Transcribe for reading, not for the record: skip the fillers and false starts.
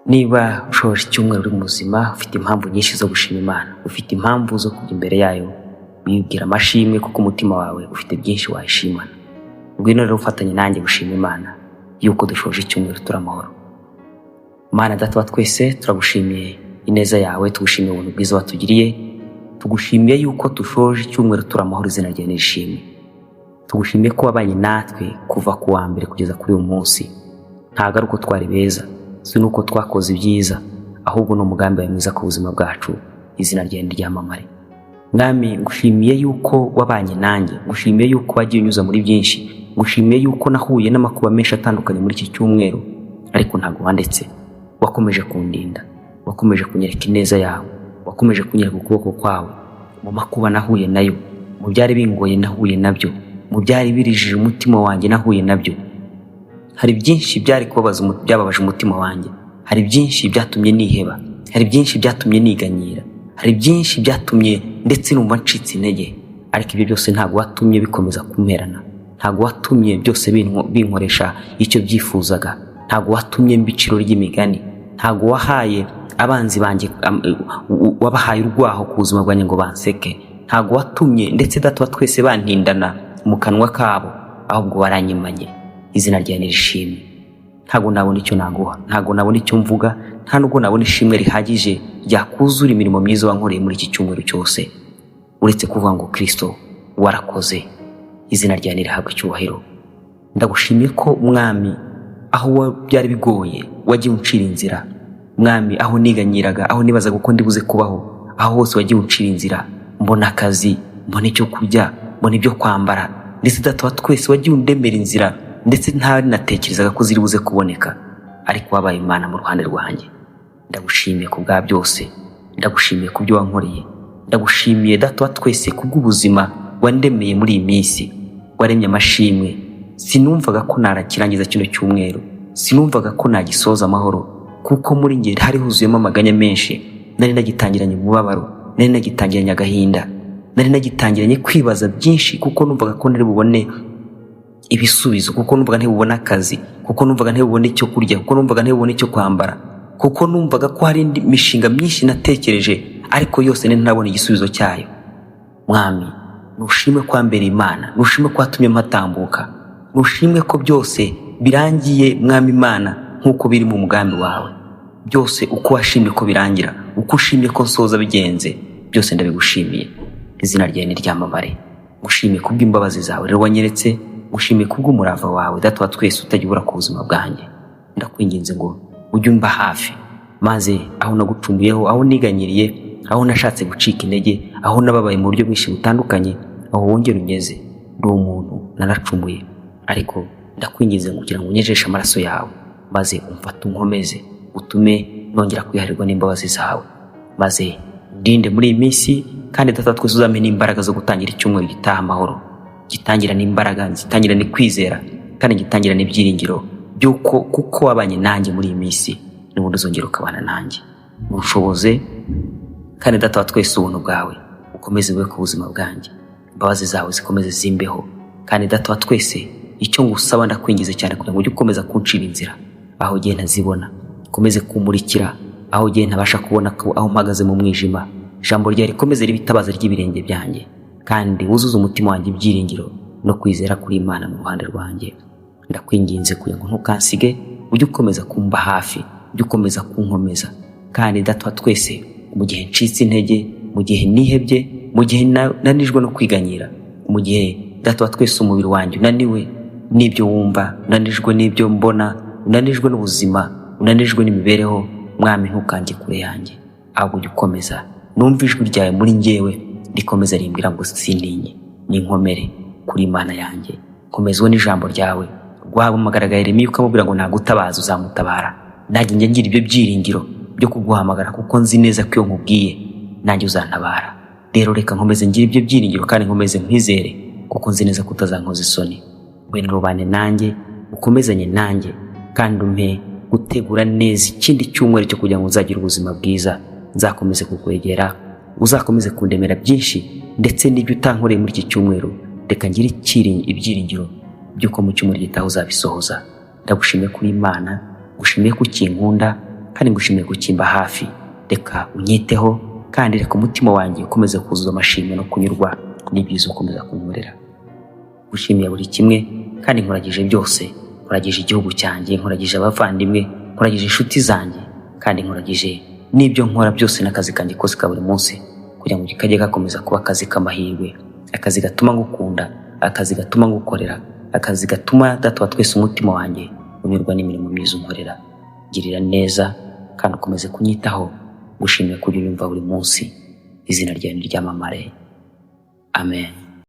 Niba ushoje icyumweru uri muzima, ufite impamvu nyinshi zo gushima Imana, ufite impamvu zo kujya imbere yayo wibwira amashimwe, kuko umutima wawe ufite byinshi wayishimana. Ngwino rero ufatanye nanjye gushima Imana yuko dushoje icyumweru turi amahoro. Mana Data wa twese, turagushimiye ineza yawe, tugushimiye ubuntu bwiza watugiriye, tugushimiye yuko dushoje icyumweru turi amahoro. Izina ryawe nirishimwe. Tugushimiye ko wabanye natwe kuva ku wa mbere kugeza kuri uyu munsi. Ntabwo ari uko twari beza, si n'uko twakoze ibyiza, ahubwo ni umugambi wawe mwiza ku buzima bwacu. Izina ryawe niryamamare. Mwami, ngushimiye yuko wabanye nanjye, ngushimiye yuko wagiye unyuza muri byinshi, ngushimiye yuko nahuye n'amakuba menshi atandukanye muri iki cyumweru, ariko ntabwo wandetse. Wakomeje kundinda, wakomeje kunyereka ineza yawe, wakomeje kunyereka ukuboko kwawe mu makuba nahuye nayo, mu byari bingoye nahuye nabyo, mu byari birijije umutima wanjye nahuye nabyo. Hari byinshi byari kubabaza, byababaje umutima wanjye, hari byinshi byatumye niheba, hari byinshi byatumye niganyira, hari byinshi byatumye ndetse numva ncitse intege, ariko ibyo byose ntabwo watumye bikomeza kumperana, ntabwo watumye byose binkoresha icyo byifuzaga, ntabwo watumye mba iciro ry'imigani, ntabwo wahaye abanzi banjye wabahaye urwaho ku buzima bwanjye ngo banseke, ntabwo watumye ndetse Data wa twese bantindana mu kanwa kabo, ahubwo waranyimanye. Izina ryawe nirishimwe. Ntabwo nabona icyo naguha, ntabwo nabona icyo mvuga, nta nubwo nabona ishimwe rihagije ryakuzura imirimo myiza wankoreye muri iki cyumweru cyose, uretse kuvuga ngo: "Kristo, warakoze." Izina ryawe nirihabwe icyubahiro. Ndagushimiye ko, Mwami, aho byari bigoye wagiye uncira inzira. Mwami, aho niganyiraga, aho nibazaga uko ndibuze kubaho, aho hose wagiye uncira inzira, mbona akazi, mbona icyo kurya, mbona ibyo kwambara. Ndetse Data wa twese, wagiye undemera inzira ndetse ntari natekerezaga ko ziri buze kuboneka, ariko wabaye Imana mu ruhande rwanjye. Ndagushimiye ku bwa byose, ndagushimiye ku byo wankoreye, ndagushimiye, Data wa twese, kubw'ubuzima wandemeye muri iyi minsi. Waremye amashimwe. Sinumvaga ko narakirangiza kino cyumweru, sinumvaga ko nagisoza amahoro, kuko muri njye hari huzuyemo amaganya menshi. Nari nagitangiranye umubabaro, nari nagitangiranye agahinda, nari nagitangiranye kwibaza byinshi, kuko numvaga ko ntari bubone ibisubizo, kuko numvaga ntibubone akazi, kuko numvaga ntibubone icyo kurya, kuko numvaga ntibubone icyo kwambara, kuko numvaga ko hari indi mishinga myinshi natekereje, ariko yose nari ntabona igisubizo cyayo. Mwami, nushimwe ko wambereye Imana, nushimwe ko watumye mpatambuka, nushimwe ko byose birangiye, Mwami Imana, nk'uko biri mu mugambi wawe. Byose uko washimye ko birangira, uko ushimye ko nsoza bigenze, byose ndabigushimiye. Izina ryawe niryamamare. Ngushimiye kubw'imbabazi zawe rero wanyeretse, ngushimiye kubw'umurava wawe, Data wa twese, utajya ubura ku buzima bwanjye. Ndakwinginze ngo ujye umba hafi, maze aho nagucumuyeho, aho niganyiriye, aho nashatse gucika intege, aho nababaye mu buryo bwinshi butandukanye, aho wongere unyeze. Ndi umuntu, naracumuye, ariko ndakwinginze kugira ngo unyejeshe amaraso yawe, maze umfate, unkomeze, utume nongera kwiharirwa n'imbabazi zawe, maze ndinde muri iyi minsi. Kandi Data twese, uzampe n'imbaraga zo gutangira icyumweru gitaha amahoro, gitangira n'imbaraga, gitangira kwizera, kandi gitangira n'ibyiringiro by'uko kuko wabanye nanjye muri iyi minsi, n'ubundi uzongera ukabana nanjye. Ushoboze kandi, Data wa twese, ubuntu bwawe ukomeze bube ku buzima bwanjye, imbabazi zawe zikomeze zimbeho. Kandi Data wa twese, icyo ngusaba, ndakwingize cyane kugira ngo ujye ukomeza kuncira inzira aho ugiye ntazibona, ukomeze kumurikira aho ugiye ntabasha kubona, ko aho mpagaze mu mwijima. Ijambo ryawe rikomeze ribe itabaza ry'ibirenge byanjye, kandi wuzuze umutima wanjye ibyiringiro no kwizera kuri Imana mu ruhande rwanjye. Ndakwinginze kugira ngo ntukansige, ujye ukomeza kumba hafi, ujye ukomeza kunkomeza. Kandi Data wa twese, mu gihe ncitse intege, mu gihe nihebye, mu gihe nanijwe no kwiganyira, mu gihe, Data wa twese, umubiri wanjye unaniwe n'ibyo wumva, unanijwe n'ibyo mbona, unanijwe n'ubuzima, unanijwe n'imibereho, Mwami, ntukange kure yanjye, ahubwo ujye ukomeza numva ijwi ryawe muri njyewe rikomeza rimbwira ngo sintinye, ninkomere kuri Imana yanjye. Komezwa n'ijambo ryawe rwahamagaraga Yeremiya ukamubwira ngo nagutabaza uzamutabara. Nanjye njya ngira ibyo byiringiro byo kuguhamagara, kuko nzi neza ko iyo nkubwiye nanjye uzantabara. Rero reka nkomeze ngire ibyo byiringiro kandi nkomeze nkwizere, kuko nzi neza ko utazankoza isoni. Ngwino rubane nanjye, ukomezanye nanjye, kandi umpe gutegura neza ikindi cyumweru cyo kugira ngo nzagire ubuzima bwiza, nzakomeze kukwegera, uzakomeze kundemera byinshi. Ndetse n'ibyo utankoreye muri iki cyumweru, reka ngire ibyiringiro by'uko mu cyumweru gitaha uzabisohoza. Ndagushimiye kuri Imana, ngushimiye ko ukinkunda. kandi ngushimiye gukimba hafi. Reka unyiteho kandi reka umutima wanjye ukomeze kuzuza amashimwe no kunyurwa n'ibyiza ukomeza kunkorera. Gushimiye buri kimwe kandi nkuragije byose, nkuragije igihugu cyanjye, nkuragije abavandimwe, nkuragije inshuti zanjye, kandi nkuragije n'ibyo nkora byose n'akazi kanjye kose ka buri munsi, kugira ngo kajye gakomeza kuba akazi k'amahirwe, akazi gatuma ngukunda, akazi gatuma ngukorera, akazi gatuma Data wa twese umutima wanjye unyurwa n'imirimo myiza unkorera. Girira neza kandi ukomeze kunyitaho. Gushimiye kujya unyumva buri munsi. Izina ryawe niryamamare. Amen.